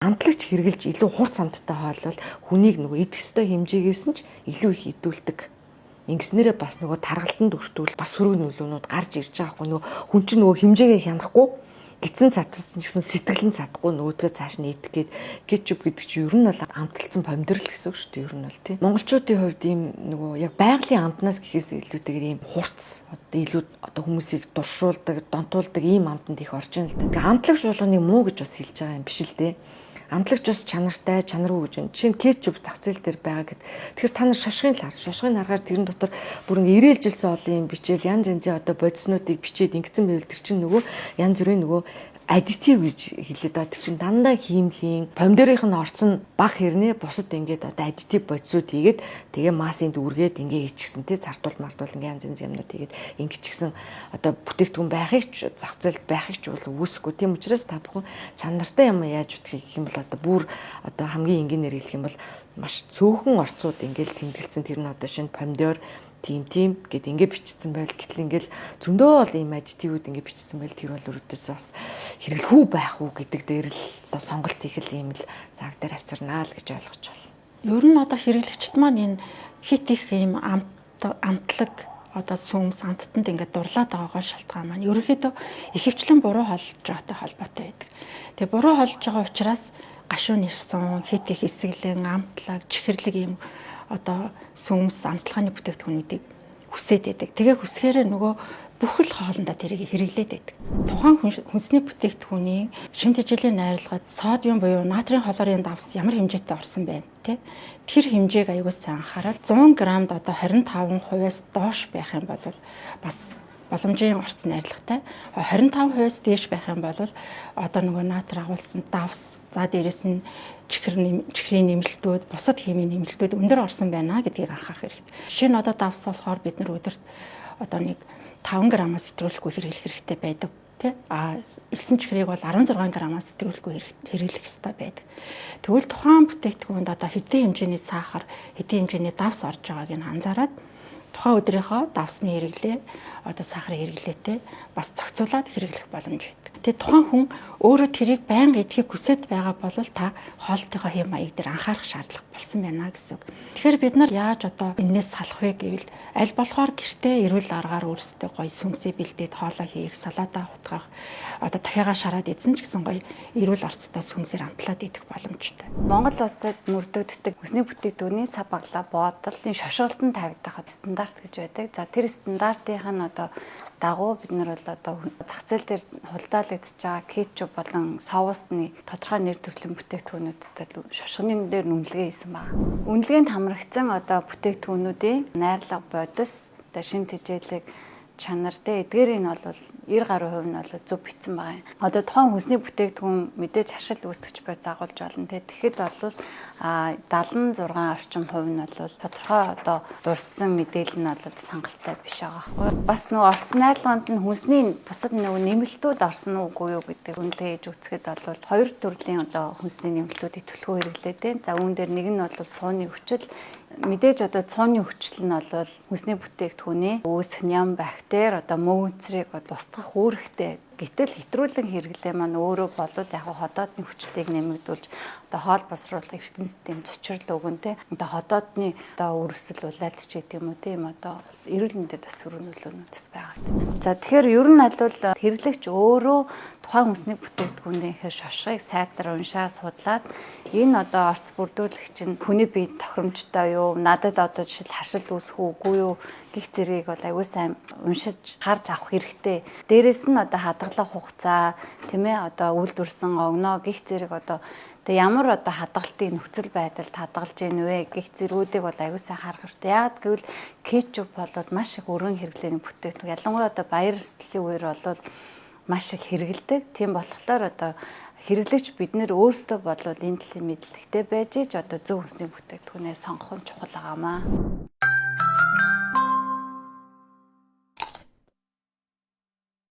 Амтлагч хэрэглэж илүү хурц амттай хоол бол хүнийг нөгөө идэх ёстой хэмжээгээс нь ч илүү их идүүлдэг. Ингэснээрээ бас нөгөө таргалтанд өртүүл бас сөрөг нөлөөнүүд гарч ирж байгаа хгүй, нөгөө хүн чинь нөгөө хэмжээгээ хянахгүй гидсэн цадсан ч гэсэн сэтгэл нь цадахгүй нөгөөдгөө цааш нь идэх гээд кетчуп гэдэг чинь ер нь бол амталсан помидор л гэсэн үг шүү дээ, ер нь бол тийм. Монголчуудын хувьд ийм нөгөө яг байгалийн амтнаас гэхээс илүүтэйгээр ийм хурц одоо илүү одоо хүмүүсийг дуршуулдаг, донтуулдаг ийм амтанд их орж ийн л дээ. Тэгээ амтлагч болгоныг муу гэж бас хэлж байгаа юм биш л дээ. Амтлагч бас чанартай, чанаргүй гэж байна. Жишээ нь кетчуп зах зээл дээр байгаа гэд. Тэгэхээр та нар шошгын л хар. Шошгын харахаар тэрэн дотор бүр ингээ ирээлжилсэн олон юм бичээл, янз янзын одоо бодиснуудыг бичээд ингэсэн байвал тэр чинь нөгөө янз бүрийн нөгөө additive гэж хэлээд байгаа. Тэр чинь дандаа хиймлийн помидорынх нь орсон баг хэрнээ бусад ингээд одоо additive бодисууд хийгээд, тэгээ массын дүүргээд ингээ хийчихсэн тий, цардуул мардуул ингээ янз янз юмнууд хийгээд ингэчихсэн одоо бүтээгдэхүүн байхыг ч, зах зээлд байхыг ч бол үүсэхгүй. Тийм учраас та бүхэн чанартай юм яаж үтгэх гэх юм бол одоо бүр одоо хамгийн энгийнээр хэлэх юм бол маш цөөхөн орцууд ингээл тэмдэглэсэн, тэр нь одоо шинэ помидор тийм тийм гэд ингээ бичсэн байл, гэтэл ингээл зөндөө бол ийм additive үүд ингээ бичсэн байл, тэр бол өрөөдөөс бас хэрэглэхүү байх уу гэдэг дээр л одоо сонголт хийх л ийм л цаг дээр авчирнаа л гэж ойлгож байна. Ер нь одоо хэрэглэгчд маань энэ хит их ийм амтлаг одоо сүмс амттанд ингээд дурлаад байгаагаа шалтгаан маань ерөнхийдөө ихэвчлэн буруу хооллож байгаатай холбоотой байдаг. Тэгээ буруу хооллож байгаа учраас гашуун нэрсэн, хит их эсэглэн, амтлаг, чихэрлэг ийм одоо сүмс амтлагын бүтээгдэхүүнүүдийг хүсээд байдаг. Тэгээ хүсгээрээ нөгөө бүх л хоолндоо тэрийг хэрэглээд байдаг. Тухайн хүнсний бүтээгдэхүүний шим тэжээлийн найрлагад содиум буюу натрийн хлорын давс ямар хэмжээтэй орсон байна тэ? Тэр хэмжээг аягүй сайн анхаарал 100 грамд одоо 25%-аас доош байх юм бол бас боломжийн орц найрлагатай. 25%-аас дээш байх юм бол одоо нөгөө натр агуулсан давс, за дээрэс нь чихрийн нэмэлтүүд, бусад химийн нэмэлтүүд өндөр орсон байна гэдгийг анхаарах хэрэгтэй. Жишээ нь одоо давс болохоор бид нар өдөрт одоо нэг 5 грамаас сэтрүүлэхгүй хэрэглэх хэрэгтэй байдаг. Тэ? А элсэн чихрийг бол 16 грамаас сэтрүүлэхгүй хэрэглэх ёстой байдаг. Тэгвэл тухайн бүтээгдэхүүнд одоо хэдэн хэмжээний сахар, хэдэн хэмжээний давс орж байгааг нь анзаараад тухайн өдрийнхөө давсны хэрэглээ, одоо сахарын хэрэглээтэй бас зохицуулаад хэрэглэх боломж байдаг. Тэгээ тухайн хүн өөрөө тэрийг байнга идэхийг хүсэж байгаа бол та хоолтойгоо хэм маяг дээр анхаарах шаардлага болсон байна гэсэн үг. Тэгэхээр бид нар яаж одоо энээс салах вэ гэвэл аль болохоор гэртээ эрүүл аргаар өөрсдөө гоё сүмсээ бэлдээд хоолоо хийх, салаатаа хутгах, одоо дахиагаа шараад идсэн ч гэсэн гоё эрүүл орцтой сүмсээр амтлаад идэх боломжтой. Монгол улсад мөрдөгддөг хүнсний бүтээгдэхүүний сав баглаа бодлын шошголтод тавигдах стандарт гэж байдаг. За, тэр стандартынх нь одоо дагуу бид нар бол одоо зах зээл дээр худалдаалагдж байгаа кетчуп болон соусны тодорхой нэр төрлийн бүтээгдэхүүнүүдэд шошгоны дээр үнэлгээ хийсэн байна. Үнэлгээнд хамрагдсан одоо бүтээгдэхүүнүүдийн найрлага, бодис, одоо шим тэжээлэг чанар те, эдгээрийн нь бол 90 гаруй хувь нь бол зөв бичсэн байгаа юм. Одоо тухайн хүнсний бүтээгдэхүүн мэдээж харшил үүсгэж буй загуулж болно те. Тэгэхэд бол 76 орчим хувь нь бол тодорхой одоо дурдсан мэдээлэл нь бол хангалттай биш байгаа байхгүй. Бас нөгөө орц найрлаганд нь хүнсний бусад нөгөө нэмэлтүүд орсон уугүй юу гэдэг үнэлгээ хийж үзэхэд бол хоёр төрлийн одоо хүнсний нэмэлтүүдийг төлхөө хэрэглээ те. За, үүн дээр нэг нь бол цууны хүчил. Мэдээж одоо цууны хүчил нь бол хүнсний бүтээгдэхүүний үүсэх ням бактери, одоо мөөнцрийг устгах үүрэгтэй. Гэтэл хэтрүүлэн хэрэглээ маань өөрөө болоод яг ходоодны хүчлийг нэмэгдүүлж, одоо хоол боловсруулах эрдэм систем цочрол өгөн те. Одоо ходоодны одоо өрсөл улаалч гэдэг юм уу, тийм, одоо эрүүл мэндэд бас сөрөг нөлөөнүүд бас байгаа. За, тэгэхээр ер нь аль хэрэглэгч өөрөө тухайн хүнсний бүтээгдэхүүнийхээ шошгыг сайтар уншаа судлаад, энэ одоо орц бүрдүүлэгч нь хүний биед тохиромжтой юу, надад одоо жишээл харшил үүсэх үгүй юу гих зэргийг бол аягүй сайн уншиж харж авах хэрэгтэй. Дээрэс нь одоо хадгалах хугацаа, тийм ээ, одоо үйлдвэрсэн огноо гих зэрэг, одоо тэгээ ямар одоо хадгалтын нөхцөл байдалд хадгалж ийн вэ гих зэргүүдийг бол аягүй сайн харах хэрэгтэй. Яагаад гэвэл кетчуп болоод маш их өргөн хэрэглээний бүтээгдэхүүн. Ялангуяа одоо баяр ёслолын үеэр бол маш их хэрэгэлдэг. Тийм болохоор одоо хэрэглэгч бид нэр өөрсдөө болвол энэ талын мэдлэгтэй байж ич одоо зөв хүнсний бүтээгдэхүүнээ сонгох нь чухал байгаамаа.